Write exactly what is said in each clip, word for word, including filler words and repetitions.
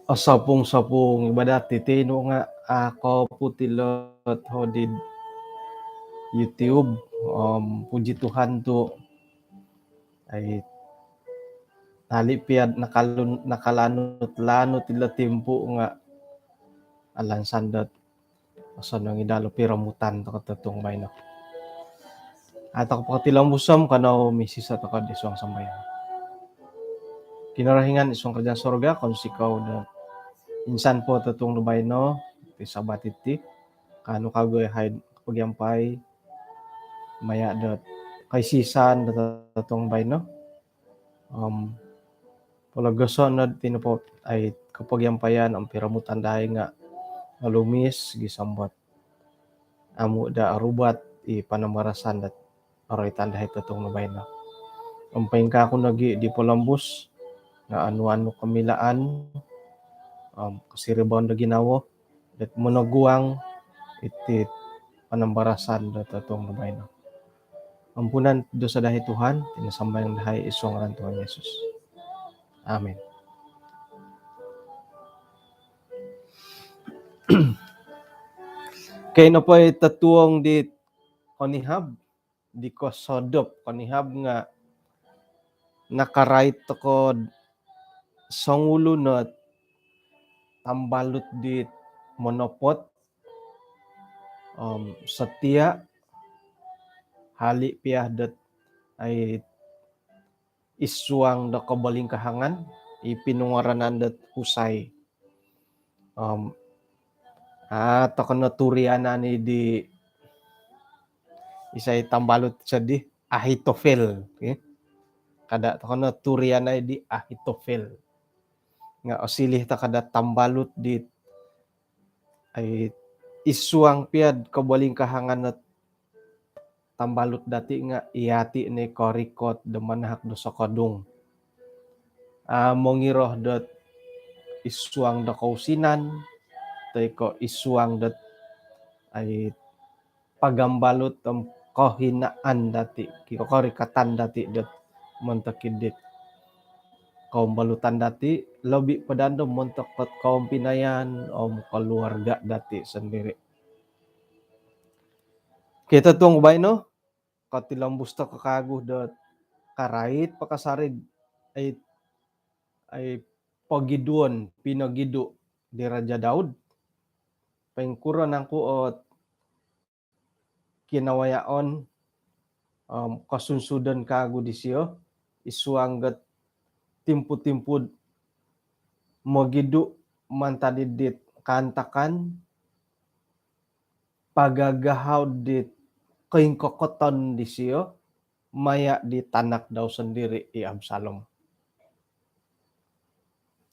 Osopung-sopung ibadat titinu nga' a' koputilot hodi YouTube. Om puji Tuhan tu' ai, hali' pia'd nakalun- nakalanut-lanut ilo timpu nga' alansan dot osonong i' daa lo piromutan toko' totuong baino. A' toko' potilombus om kanou misiso toko' id suang sambayang. Kinorohingan id suang kerajaan sorga, kounsikou do insan po totuong do baino, iti Sabat iti, kaanu kagu iyahai'd kopogiampai maya' dot kaisisan dot totuong baino. Om pologoso' nod iti nopo ai kopogiampayan om piromutan dahai nga' olumis gisom dot amu' daa orubat i panambarasan dot oroitan dahai totuong do baino. Om poingkaa ku nogi' di polombus nga' onu-onu komilaan om kosiribaan do ginawo dot monoguang iti panambarasan dot totuong do baino. Ampunan dosa dahai Tuhan, iti no sambayang dahai id suang ngaran Tuhan Yesus. Amin. Okey, nopo i totuong di konihab, di kosodop konihab nga' nakarait toko'd songulun ot tambalut dit monopot om setia, hali' piya dot ai id suang do kobolingkahangan, i pinungaranan dot Husai. Om a' toko' no turianan i' di isai tambalut soddi, Ahitofel, okey. Kada' toko' no turianai di Ahitofel. Nga' osiliu toko' do tambalut di ai id suang piya'd kobolingkahangan ot tambalut dati' nga' iyati' no i korikot do manahak do sokodung. A' mongiro dot id suang do kousinan toi ko' id suang dot ai pagambalut om kohinaan dati', ki- korikatan dati' dot montok id dit koumbalutan dati', lobi' po daa do montok dot koumpinayan om koluarga' dati' sondiri'. Okey, totuong baino, kotilombus toko' kagu dot karait pakasari'd ai, ai pogiduon, pinogidu' di Raja' Daud. Poingkuro nangku ot kinawayaon om kosunsudon kagu disiyo id suang dot timpu-timpu'd mogidu' mantad id dit kaantakan pagagahau dit koingkokoton disiyo maya' di tanak dau sondiri' i Absalom.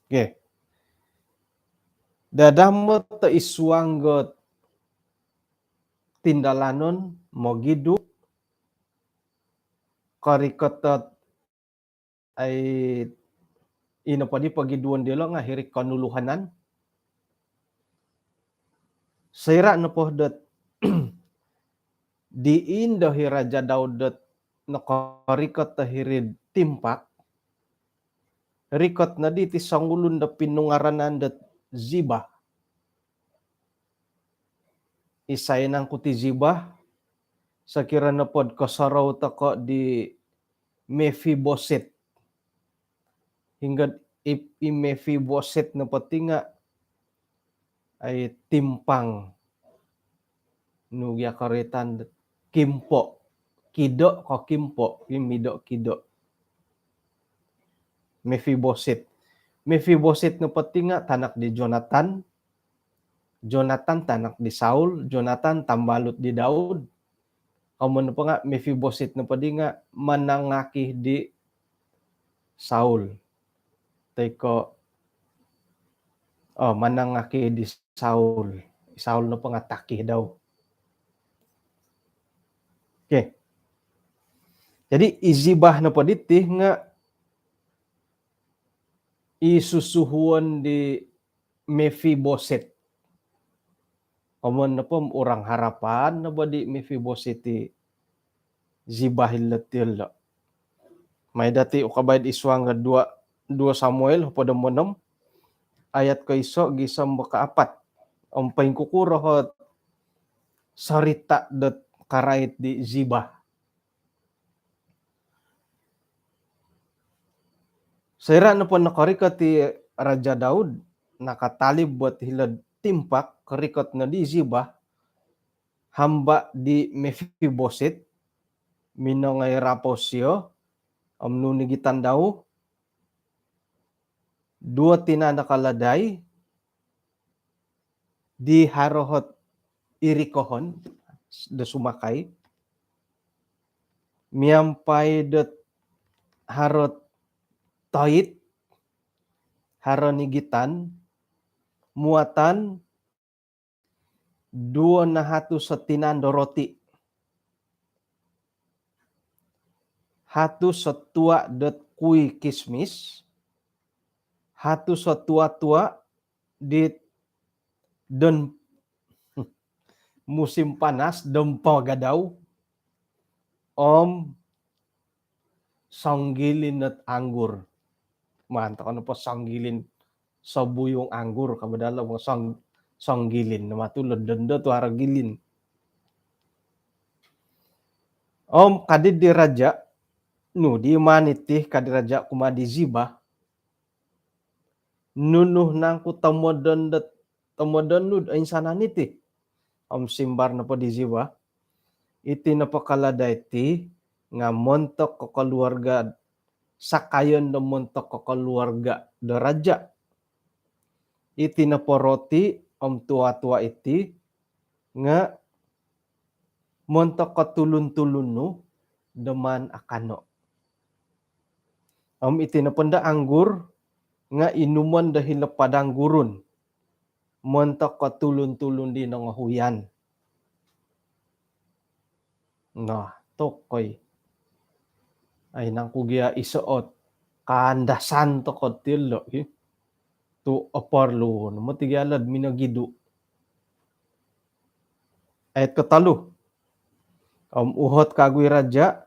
Okey. Dadamot id suang dot tindalanon, mogidu', korikot dot ai ino poddi pogiduon diyolo' nga' hiri'd konuluhanan. Soira' nopo dot di indo hi Raja' Daud dot nokorikot do hiri'd timpak, rikot noddi iti songulun do pinungaranan dot Ziba. Isai nangku ti Ziba? Sokiro nopod kosorou toko' di Mefiboset. Hinggo'd i, i Mefiboset nopo ti nga' ai timpang. Nu gia koroitan, kimpo'. Kido' ko' kimpo', i mido' kido'. Mefiboset. Mefiboset nopo ti nga' tanak di Jonatan. Jonatan tanak di Saul, Jonatan tambalut di Daud. Komoyon nopo nga' Mefiboset nopo di nga' manangaki di Saul. Toi ko', oh, manangaki di Saul. Saul nopo nga' taki dau. Okey. Jadi, i Ziba nopo diti nga' i susuhuon di Mefiboset. Komoyon nopo orang harapan nopo di Mefiboset i Ziba ilo' ti ilo'. Mai dati' ukabai id suang dua, dua Samuel hopod om onom. ayat koiso gisom bo kaapat. Om poingkukuro ot sorita dot karait di Ziba. Soira nopo nokorikot i Raja Daud, nakatalib bo hilo'd timpak, korikot no di Ziba, hamba di Mefiboset, minongoi rapou sio, om nunu nigitan dau, duo tinan do kaladai, di haro ot irikohon do sumakai, miampai dot haro ot toit, haro nigitan, muatan duo nahatus o tinan do roti, hatus o tua dot kui kismis, hatus o tua-tua di don musim panas, don pogadau, om songgilin ot anggur. Maan toko nopo songgilin, sobuyung anggur ka bo dilo, song-, songgilin. Nama tu lo dondo tu haro gilin. Om ka di raja, nu di maan iti, ka di raja kumaa di Ziba, nunu nangku tomodon dot, tomodon nu do insanan iti? Om simbar nopo di Ziba, iti nopo kaladai ti nga montok ko keluarga, sakayon do montok ko keluarga do raja. Iti nopo roti om tua-tua iti nga montok ko tulun-tulun nu do maan akano. Om iti nopo ndo anggur nga inumon do hilo padang gurun, montok ko tulun-tulun di nongohuyan. Nah, tokoi. Ai nangku gia iso ot kaandasan toko dilo, i. Tu oporlu no moti gia lo'd minogidu. Ayat kotolu. Om uhot kagu i raja,